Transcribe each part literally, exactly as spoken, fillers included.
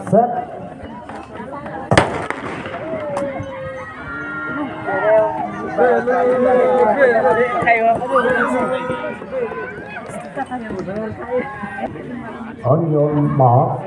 Set. On your mark.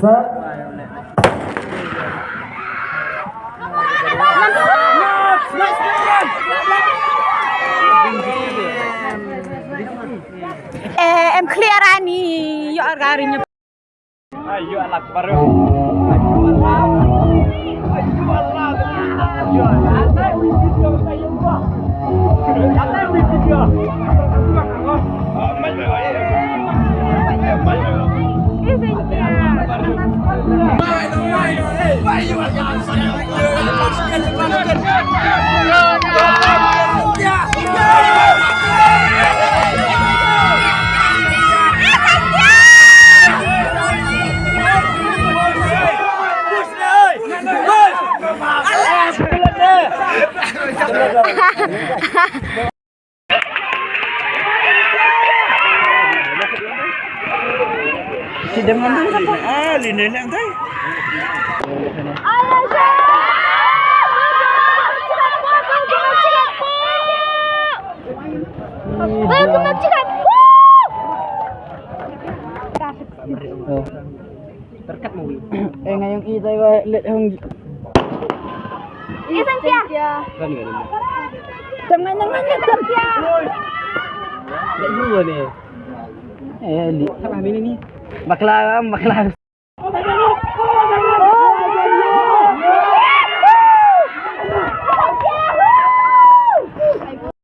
Set. Eh, em clear ani, yo argarin. Terkat mau. Eh, ngayong i tai wa let hong. Isang siya. Kan ngayong. Tama na nga na tam. Let mo ni. Eh, li. Sama mini ni. Bakla, bakla.